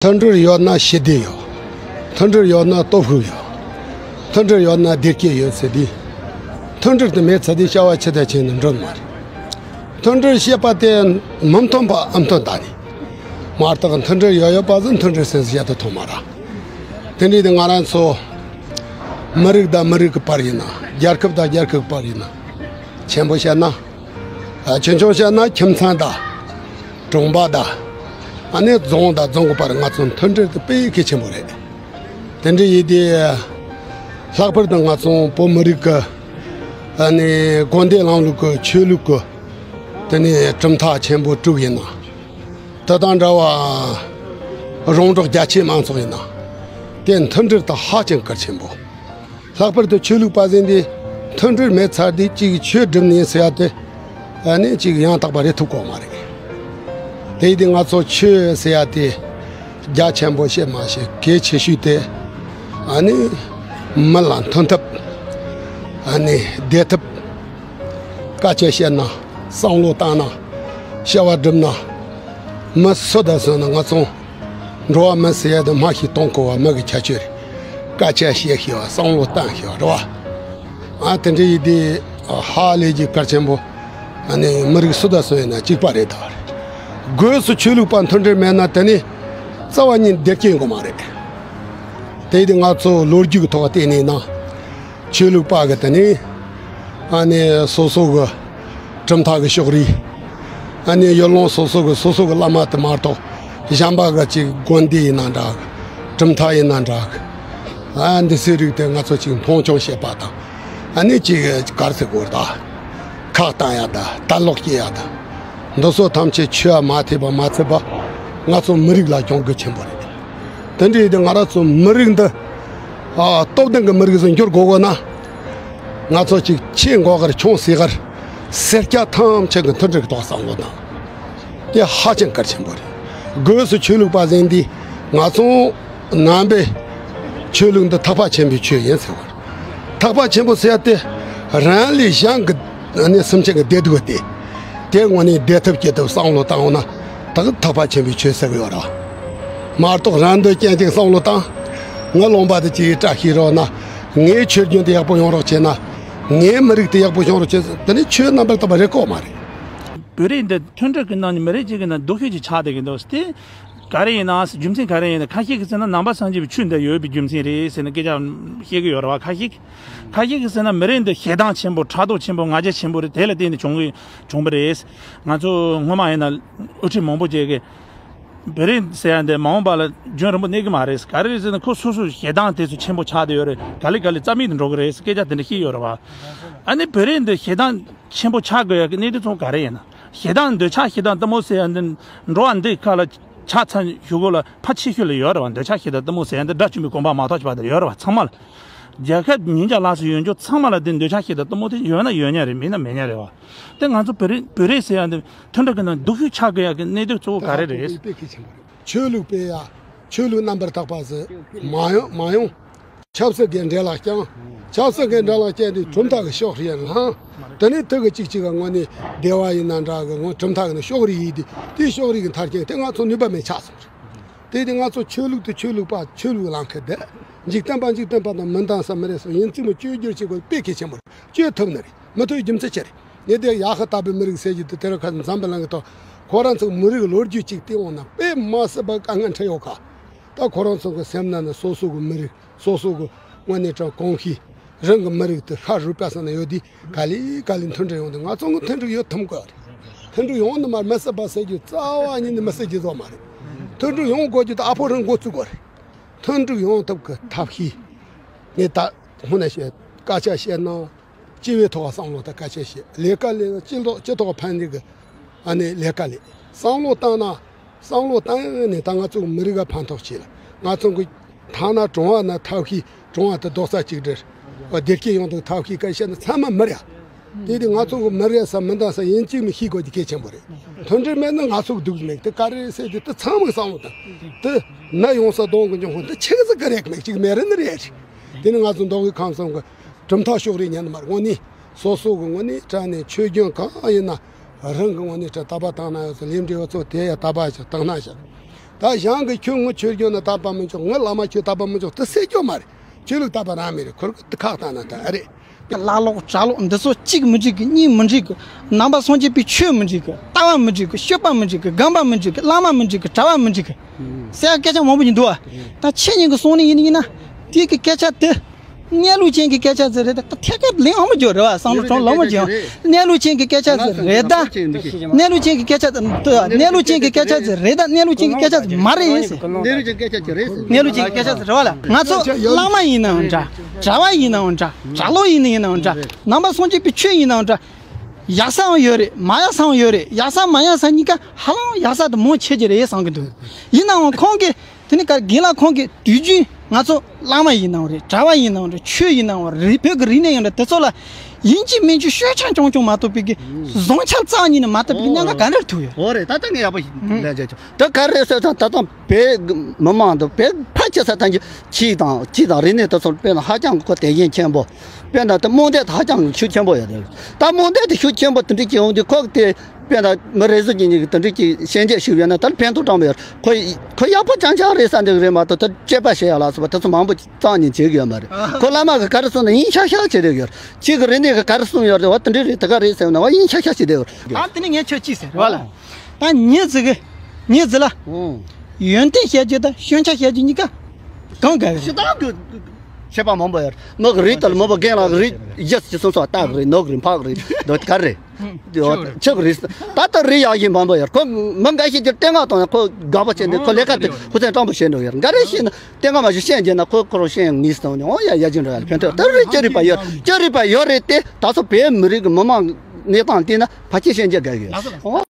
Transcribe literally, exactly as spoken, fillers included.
མཐུན་སྒྲིལ་ཡོད་ན་ཞི་བདེ་ཡོད། མཐུན་སྒྲིལ་ཡོད་ན་སྟོབས་ཤུགས་ཡོད། མཐུན་སྒྲིལ་ཡོད་ན་བདེ་སྐྱིད་ཡོད་ཟེར་དུས། མཐུན་སྒྲིལ་དེ་མེད་ཚེ་དེ་བྱ་བ་ཆེ་དང་ཆེ་ནས་འགྲུབ་མ་རེད། མཐུན་སྒྲིལ་ཞེས་པ་དེ་མི་མཐུན་པ་ཨ་མཐུན་ད་ནི། མ་གཏོགས་མཐུན་སྒྲིལ་ཡོད་ཡོད་པ་ཟིག་མཐུན་སྒྲིལ་ཟེར་ཟེར་ཡ་དེ་མཐོང་མ་ར། དེ་འདྲའི་དེ་ང་རང་ཚོ་མི་རིགས་དང་མི་རིགས་ཀྱི་བར་ཡིན་ན། རྒྱལ་ཁབ་དང་རྒྱལ་ཁབ་ཀྱི་བར་ཡིན་ན། ཆེན་པོ་བཤད་ན། ཨ། ཆུང་ཆུང་བཤད་ན་ཁྱིམ་ཚང་དང་། གྲོང་པ་དང་། ཨ་ནི་རྫོང་དང་རྫོང་གི་བར་ང་ཚོ་མཐུན་སྒྲིལ་དེ་དཔེ་གལ་ཆེན་པོ་རེད། དེ་འདྲ་ཡིན་དུས། ལྷག་པར་དུ་ང་ཚོ་བོད་མི་རིགས་ཀྱི། ཨ་ནི་དགོན་སྡེ་ལམ་ལུགས་ཀྱི་ཆོས་ལུགས་ཀྱི། དེ་ནས་གྲུབ་མཐའ་ཆེན་པོ་དྲུག་ཡིན་ན། དེ་དང་འདྲ་བ། རོང་འབྲོག་རྒྱ་ཆེ་མང་ཚོགས་ཡིན་ན། དེ་མཐུན་སྒྲིལ་དེ་ཧ་ཅང་གལ་ཆེན་པོ། ལྷག་པར་དུ་ཆོས་ལུགས་པ་ཟིན་དེ་མཐུན་སྒྲིལ་མེད་ཚར་དུས་གཅིག་ཆོས་སྒྲུབ་ནས་ཟེར་ཡ་དེ། ཨ་ནི་གཅིག་ཡང་དག་པ་རེད་ཐུབ་གོ་མ་རེད། དེ་ཡིན་དུས་ང་ཚོ་ཆོས་ཟེར་ཡ་དེ་རྒྱ་ཆེན་པོ་བཤད་མ་བཤད་གལ་ཆེ་ཤོས་དེ། ཨ་ནི་མི་ལ་མཐུན་ཐབས། ཨ་ནི་བདེ་ཐབས། དཀའ་སྤྱད་བཤད་ན་བསམ་བློ་བཏང་ན། བྱ་བ་སྒྲུབ་ན། མི་སུ་དང་སུ་ན་ང་ཚོ། འགྲོ་བ་མི་ཟེར་ཡ་དེ་མ་ཤེས་གཏོང་དགོས་པ་མི་གི་ཁྱད་ཆོས་རེད། དཀའ་སྤྱད་བཤད་ཤེས་པ་བསམ་བློ་བཏང་ཤེས་པ་རེད་བ། ཨ། དེ་འདྲ་ཡིན་དུས་ཧ་ལས་ཀྱི་གལ་ཆེན་པོ། ཨ་ནི་མི་རིགས་སུ་དང་སུ་ཡིན་ན་གཅིག་པ་རེད་ད་བ་རེད། སྒོས་སུ་ཆོས་ལུགས་པ་མཐུན་སྒྲིལ་མེད་ན་དེ་ནི་རྩ་བ་ཉིད་བདེ་སྐྱིད་ཡོང་གི་མ་རེད། དེ་ཡིན་དུས་ང་ཚོ་ལོ་རྒྱུས་ཀྱི་ཐོག་བལྟས་ནས་ན། ཆོས་ལུགས་པ་གི་དེ་ནི། ཨ་ནི་སོ་སོ་གི་གྲུབ་མཐའ་གི་ཕྱོགས་རིས། ཨ་ནི་ཡུལ་ལུང་སོ་སོ་གི་སོ་སོ་གི་བླ་མ་དེ་མ་གཏོགས་གཞན་པ་གི་ཅིག་དགོན་སྡེ་ཡིན་ན་འདྲ་གི། གྲུབ་མཐའ་ཡིན་ན་འདྲ་གི། ཨ། འདི་ཚོའི་རིགས་དེ་ང་ཚོ་ཅིག་མཐོང་ཆུང་བྱེད་པ་དང་། ཨ་ནི་ཅིག་ག་རེ་ཟེར་དགོས་རེད་ད། ཁག་བཏང་ཡ་དང་ལྟ་ལོག་སྐྱེ་ཡ་དང་། འདི་ཚོ་ཐམས་ཅད་ཆོས་ལ་མ་མཐུན་པ་མ་ཚུད་པ། ང་ཚོ་མི་རིགས་ལ་གྱོང་གུད་ཆེན་པོ་རེད། དེ་འདྲ་ཡིན་དུས་ང་རང་ཚོ་མི་རིགས་འདི། ཨ། སྟོབས་ལྡན་གྱི་མི་རིགས་སུ་འགྱུར་དགོས་དགོས་ན། ང་ཚོ་གཅིག་ཆེ་མགོ་དཀར་ཆུང་གསེར་དཀར། སེར་སྐྱ་ཐམས་ཅད་ཀྱི་མཐུན་སྒྲིལ་གྱི་ཐོག་བསམ་བློ་བཏང་། དེ་ཧ་ཅང་གལ་ཆེན་པོ་རེད། སྒོས་སུ་ཆོས་ལུགས་པ་ཟིན་དུས་ང་ཚོ་ནང་པའི་ཆོས་ལུགས་འདི་ཐེག་པ་ཆེན་པོའི་ཆོས་ཡིན་ཟེར་བ་རེད། ཐེག་པ་ཆེན་པོ་ཟེར་ཡ་དེ་རང་ལས་གཞན་གྱི་ནི་སེམས་ཅན་གྱི་བདེ་སྡུག་སྟེ། དེ་དངོས་གནས་བདེ་ཐབས་སྐྱིད་ཐབས་བསམ་བློ་བཏང་འོང་ན་ད་གི་ཐེག་པ་ཆེན་པོའི་ཆོས་ཟེར་གི་ཡོད་ར། མ་གཏོགས་རང་འདོད་ཅན་ཅིག་བསམ་བློ་བཏང་། ངའི་ལུང་པ་དེ་ཅིག་བཀྲ་ཤིས་རོགས་ན། ངའི་ཆོས་རྒྱུན་དེ་ཡག་པོ་ཡོང་རོགས་བྱས་ན། ངའི་མི་རིགས་དེ་ཡག་པོ་ཡོང་རོགས་བྱས་ན་དེ་ནི་ཆོས་རྣམ་པར་དག་པ་རེད་གོ་མ་རེད། བོད་རིགས་འདི་མཐུན་སྒྲིལ་གྱི་ནང་ནས་མི་རིགས་གཅིག་གི་ནང་སྡུག་ཤོས་ཅིག་ཆགས་བསྡད་ཀྱི་འདུག་སྟེ། ག་རེ་ཡིན་ན་རྒྱུ་མཚན་ག་རེ་ཡིན་ན་ཁ་ཤས་ཀྱིས་ཟེར་ན་ནང་པ་སངས་རྒྱས་པའི་ཆོས་འདི་ཡོད་པའི་རྒྱུ་མཚན་རེད་ཟེར་ནས་སྐད་ཆ་བཤད་ཀྱི་ཡོད་རེད་བ། ཁ་ཤས་ཀྱིས། ཁ་ཤས་ཀྱིས་ཟེར་ན་མི་རིགས་འདི་ཞེ་སྡང་ཆེན་པོ་ཕྲག་དོག་ཆེན་པོ་ང་རྒྱལ་ཆེན་པོ་རེད། དེ་ལ་བརྟེན་ནས་བྱུང་གི་བྱུང་བ་རེད། ང་ཚོ་སྔོན་མ་ཡིན་ན་དབུ་ཁྲིད་མང་པོ་ཅིག་གིས་བོད་རིགས་ཟེར་ཡ་འདི་མ་འོངས་པ་ལ་རྒྱུན་རིང་པོ་གནས་ཀྱི་མ་རེད། ག་རེ་རེད་ཟེར་ན་ཁོ་སོ་སོ་ཞེ་སྡང་དེ་ཚོ་ཆེན་པོ་ཆགས་བསྡད་ཡོད་རེད། ག་ལེ་ག་ལེ་རྩ་མེད་དུ་འགྲོ་གི་རེད་ཟེར་སྐད་ཆ་དེ་འདྲ་བཤད་ཡོད་རེད་བ། ཨ་ནི་བོད་རིགས་འདི་ཞེ་སྡང་ཆེན་པོ་ཆགས་དགོས་ཡ་གི་གནད་དོན་གཙོ་བོ་ག་རེ་ཡིན་ན། ཞེ་སྡང་འདོད་ཆགས་ཞེ་སྡང་གཏི་མུག་ཟེར་ཡ་འདི་འགྲོ་བ་འདི་ཁ་ལ་ཆ་ཚང་ཞུ་གོ་ལ་ཕ་ཆེ་ཤོས་ལ་ཡོད་རེད་བ། འདོད་ཆགས་ཞེ་སྡང་གཏི་མུག་ཟེར་ཡ་འདི་དགྲ་བཅོམ་པའི་གོ་འཕང་མ་ཐོབ་ཅིག་བར་དུ་ཡོད་རེད་བ། ཚང་མ་ལ། རྒྱལ་ཁབ་ཉིན་རྒྱ་ལགས་སུ་ཡོད་རྒྱུ་ཚང་མ་ལ་འདི་འདོད་ཆགས་ཞེ་སྡང་གཏི་མུག་དེ་ཡོད་ན་ཡོད་ཉག་རེད། མེད་ན་མེད་ཉག་རེད་བ། དེ་ང་ཚོ་བོད་རིགས་བོད་རིགས་ཟེར་ཡ་འདི་མཐུན་སྒྲིལ་གི་ནང་སྡུག་ཤོས་ཆགས་དགོས་ཡ་གི་གནད་དོན་གཙོ་བོ་ག་རེ་རེད། དཔེ་གལ་ཆེན་པོ་རེད། ཆོས་ལུགས་སྤེལ་ཡ། ཆོས་ལུགས་རྣམ་པར་དག་པ་ཟེར་མ་ཡོང་མ་ཡོང་། ཆབ་སྲིད་ཀྱི་འབྲེལ་ལ་བརྐྱངས། ཆབ་སྲིད་ཀྱི་འབྲེལ་ལ་བརྐྱངས་ཏེ་གྲུབ་མཐའ་གི་ཕྱོགས་རིས་ལངས། དེ་ནས་དེ་གི་གཅིག་གཅིག་གི་ངོས་ནས་སྡེ་བ་ཡིན་ན་འདྲ་གི་ངོས་གྲུབ་མཐའ་གི་ནི་ཕྱོགས་རིས་ཡིན་ཏེ་དེའི་ཕྱོགས་རིས་ཀྱི་མཐར་ཕྱིན་དེ་ང་ཚོ་ནུས་པ་མེད་ཆགས་སོང་རེད། དེ་དེ་ང་ཚོ་ཆོས་ལུགས་དེ་ཆོས་ལུགས་པ་ཆོས་ལུགས་ལངས་ཁུལ་དེ་འཇིག་རྟེན་པ་འཇིག་རྟེན་པ་དང་མི་འདང་ས་མི་རེད་སོ་ཡིན་ཙི་མོ་བཅོས་བསྒྱུར་བྱེད་དགོས་དཔེ་གལ་ཆེན་པོ་རེད། བཅོས་ཐུབ་ནི་རེད། མི་ཐུབ་རྒྱུ་མཚན་ཅི་རེད། ངས་དེ་ཡ་ཧ་ལྟ་བུའི་མི་རིགས་ཟེར་རྒྱུ་དེ་དེ་རུ་ཁ་འཛམ་པའི་གླིང་གི་ཐོག་ཁོ་རང་ཚོ་མི་རིགས་ལོ་རྒྱུས་གཅིག་བལྟས་འོང་ན་དཔེ་མ་སྲིད་པ་དཀའ་ངལ་འཕྲད་ཡོད་ཁ། ད་ཁོ་རང་ཚོ་གི་སེམས་ནང་ན་སོ་སོ་གི་མི་རིགས་སོ་སོ་གི་དངོས་གནས་དྲང་གོང་ཤེས་རང་གི་མི་རིགས་དེ་ཤ་རུས་པ་ས་ན་ཡོད་དུས་ག་ལེ་ག་ལེ་མཐུན་སྒྲིལ་ཡོང་དུས་ང་ཚོ་གི་མཐུན་སྒྲིལ་ཡོད་ཐུབ་དགོས་རེད། མཐུན་སྒྲིལ་ཡོང་ནི་མ་མི་སྲིད་པ་ཟེར་རྒྱུ་རྩ་བ་ཉིད་ནས་མི་སྲིད་རྒྱུ་བཟོ་མ་རེད། མཐུན་སྒྲིལ་ཡོང་དགོས་རྒྱུ་དེ་ཨ་ཕོ་རང་འགོ་བཙུགས་དགོས་རེད། མཐུན་སྒྲིལ་ཡོང་ཐབས་ཀྱི་ཐབས་ཤེས། ངས་ད་སྔོན་ནས་བཤད། སྐད་ཆ་བཤད་ན། སྤྱི་བའི་ཐོག་བསམ་བློ་དང་སྐད་ཆ་བཤད། ལས་ཀ་ལས་ན་སྤྱི་ལོག་སྤྱི་ཐོག་ཕན་ནི་གི། ཨ་ནི་ལས་ཀ་ལས། བསམ་བློ་བཏང་ན། བསམ་བློ་བཏང་ནས་ད་ང་ཚོ་མི་རིགས་ལ་ཕན་ཐོགས་བྱེད་ལ། ང་ཚོ་གི་ཐ་ན་གྲོང་བ་ན་ཐབས་ཤེས་གྲོང་བ་དེ་རྡོག་རྩ་གཅིག་སྒྲིལ། བདེ་སྐྱིད་ཡོང་དུས་ཐབས་ཤེས་སྐད་བཤད་ན་ཚང་མ་མི་རེད། དེ་དུས་ང་ཚོ་གི་མི་རེད་ས་མི་འདང་ས་ཡིན་གཅིག་མི་ཤེས་དགོས་ཀྱི་གལ་ཆེན་པོ་རེད། མཐུན་སྒྲིལ་མེད་ན་ང་ཚོ་གི་སྡུག་མེད་དེ་ག་རེ་ཟེར་རྒྱུ་དེ་ཚང་མ་གི་བསམ་བློ་བཏང་། དེ་ན་ཡོང་ས་གདོང་གི་འབྱུང་ཁུངས་དེ་ཆི་ཟིག་གི་རེད་མེད་གཅིག་མེད་རེད་ནི་རེད། དེ་ནི་ང་ཚོ་མདོ་དབུས་ཁམས་གསུམ་གི་གྲུབ་མཐའ་ཕྱོགས་རིས་ཉན་ནི་མ་རེད། དངོས་གནས་སོ་སོ་གི་དངོས་གནས་དྲང་ནས་ཆོས་རྒྱུན་གང་ཡིན་ན་རང་གི་དངོས་གནས་དྲང་དད་པ་བཏང་ན་ཡོད་ཚོ་ལས་འབྲས་བུ་ཚོ་དེ་ཡ་དད་པ་ཞིག་བཏང་ན་ཞིག་ད་གཞན་གྱིས་ཁྱོད་ངོ་ཆོས་སྐྱོན་ན་དད་པ་མི་འཇོག། ངའི་བླ་མ་ཁྱོད་དད་པ་མི་འཇོག་དེ་སེལ་རྒྱུ་མ་རེད། ཆོས་ལུགས་དད་པ་རང་མི་རེད། ཁོ་ཁག་བཏང་ན་ད་ཨ་རེད། བླ་ལོག་གྲྭ་ལོག་འདི་ཚོ་གཅིག་མི་འགྲིག་གི། གཉིས་མི་འགྲིག་གི། ནང་པ་སངས་རྒྱས་པའི་ཆོས་མི་འགྲིག་གི། ལྟ་བ་མི་འགྲིག་གི། སྤྱོད་པ་མི་འགྲིག་གི། སྒོམ་པ་མི་འགྲིག་གི། བླ་མ་མི་འགྲིག་གི། གྲྭ་བ་མི་འགྲིག་གི། ཟེར་ཡ་སྐད་ཆ་མང་པོ་ཞིག་འདུག་བ། ད་ཁྱེད་ཉིད་ཀྱི་གསུང་ནི་ཡིན་ཡིན་ན། དེ་གི་སྐད་ཆ་དེ་གནས་ལུགས་ཅན་གྱི་སྐད་ཆ་ཟིག་རེད། ད་ཐད་ཀར་ལན་ཨང་མ་འཇོག་རེད་བ། བསམ་བློ་གཏོང་ལོང་མ་བྱེད། གནས་ལུགས་ཅན་གྱི་སྐད་ཆ་ཟིག་རེད་ད། གནས་ལུགས་ཅན་གྱི་སྐད་ཆ་ཟིག་རེད་ད། གནས་ལུགས་ཅན་གྱི་སྐད་ཆ་ཟིག་རེད་ད། གནས་ལུགས་ཅན་གྱི་སྐད་ཆ་ཟིག་མ་རེད་ཟེར། གནས་ལུགས་ཅན་གྱི་སྐད་ཆ་ཟིག་རེད་ཟེར། གནས་ལུགས་ཅན་གྱི་སྐད་ཆ་ཟིག་རེད་བ་ལ། ང་ཚོ་བླ་མ་ཡིན་ནའང་འདྲ། གྲྭ་བ་ཡིན་ནའང་འདྲ། གྲྭ་ལོག་ཡིན་ནའང་འདྲ། ནང་པ་སངས་རྒྱས་པའི་ཆོས་ཡིན་ནའང་འདྲ། ཡག་སའང་ཡོད་རེད། མ་ཡག་སའང་ཡོད་རེད། ཡག་ས་མ་ཡག་ས་གཉིས་ཀ་ཧ་ལམ་ཡག་ས་དེ་མང་ཆེ་གི་རེད་བསམ་གི་འདུག། ཡིན་ནའང་ཁོང་གིས་དེ་ནི་ག་རེ་རྒན་ལགས་ཁོང་གིས་དུས་རྒྱུན་ང་ཚོ་བླ་མ་ཡིན་ནའང་རེད། གྲྭ་བ་ཡིན་ནའང་རེད། ཆོས་ཡིན་ནའང་རེད། བོད་ཀྱི་རིག་གནས་ཡིན་རེད། དེ་ཚོ་ལ་ཡིན་གཅིག་མིན་གཅིག་ཤོད་ཆང་ཅུང་ཅུང་མ་གཏོགས་པའི་གི་བཟང་ཆ་རྩ་བ་ཉིད་ནས་མ་བཏབ་པའི་གི་ཉེན་ཁ་ག་འདྲར་ཐུག་ཡོད། འོ་རེད། ད་ལྟ་ངས་ཡག་པོ་ཞིག་ལན་བརྒྱབ་ཆོག། ད་ག་རེ་ཟེར་ཙང་ད་ལྟ་བོད་མི་མང་དང་བོད་ཕལ་ཆེ་ས་ཐམས་ཅད་ཆོས་དང་ཆོས་དང་རིག་གནས་དེ་ཚོར་དཔེར་ན་ཧ་ཅང་གི་ཁོ་དད་ཞེན་ཆེན་པོ། དཔེར་ན་ད་རྨོངས་དད་དེ་ཧ་ཅང་གི་ཤུགས་ཆེན་པོ་ཡོད་རེད། ད་རྨོངས་དད་དེ་ཤུགས་ཆེན་པོ་དེ་འདྲ་ཅིག་ཡོང་དུས་ཁོ་དེ་དཔེར་ན་མི་རེ་ཟུང་གིས་ཉིད་ཀྱིས་དེ་འདྲ་ཅིག་ཞལ་འདེབས་ཞུས་ཡོད་ན་ད་ཕན་ཐོགས་གྲངས་མེད་ཡོད་རེད། ཁོ་ཁོ་ཡག་པོ་རྐྱང་རྐྱང་རེད་བསམ་འདུག་རེད་མ་གཏོགས་ད་དཔྱད་པ་བྱེད་ཡག་ལ་སོགས་པ་དེ་ཚོ་མང་པོ་རྩ་ནས་བྱེད་ཀྱི་ཡོད་མ་རེད། ཁོ་བླ་མ་གིས་ག་རེ་གསུངས་ན་ཡིན་ཤག་ཤག་བྱེད་བསྡད་ཡོད་རེད། ཁྱེད་ཀྱི་རིག་གནས་ཀྱིས་ག་རེ་གསུངས་ཡོད་རེད་བ། དེ་འདྲ་རེད། དེ་ག་རེད་ཟེར་ན་བ་ཡིན་ཤག་ཤག་བྱེད་བསྡད་ཡོད་རེད། ཨ་དེ་ནི་ངས་ཁྱོད་ཅི་ཟེར་བ་ལ། ད་ངེད་ཅག་གི་ངེད་ཅག་ལ་ཡོན་ཏན་བཤད་རྒྱུ་དང་སྐྱོན་ཆ་བཤད་རྒྱུ་གཉིས་ཀ་གང་དགའ་གི་རེད། ཞེ་དྲག་གི་ཁྱད་པར་མང་པོ་ཡོད་རེད། མི་གི་རིགས་དང་མི་བ་རྒན་ལགས་ཀྱི་རིགས་རྗེས་སུ་སོང་སོགས་སྟག་གི་རིགས་ནོར་གི་རིགས་ཕག་གི་རིགས་འདི་ག་རེད། ཆོས་གི་རིགས། ད་ལྟ་རིགས་ཡག་ཤོས་མང་པོ་ཡོད་རེད། ཁོ་མི་འགའ་ཤས་ཀྱིས་བསྟོད་བསྔགས་གཏོང་ཡང་ཁོ་དགའ་པོ་བྱས་ནས་ཁོ་ལས་ཀ་དེ་ཧུར་བརྩོན་སྤྲང་པོ་བྱས་འགྲོ་ཡོད་རེད། འགའ་རེ་ཞིག་ནི་བསྟོད་བསྔགས་མ་ཞུ་ཤེས་རྒྱུ་ན་ཁོ་ཁོ་རང་ཤེས་ངེས་སོང་ནས་འོ་ཡ་ཡ་ཅིག་འགྲོ་ཡ་ལ་ཕན་ཐོགས། ད་རེས་ཅི་རིགས་པ་ཡོད་ཅི་རིགས་པ་ཡོད་རེད་དེ། ད་སོ་བོད་མི་རིགས་ཀྱི་མི་མང་གནས་སྟངས་བལྟས་ན་ཕལ་ཆེར་ཤེས་རྒྱུ་དགའ་གི་ཡོད།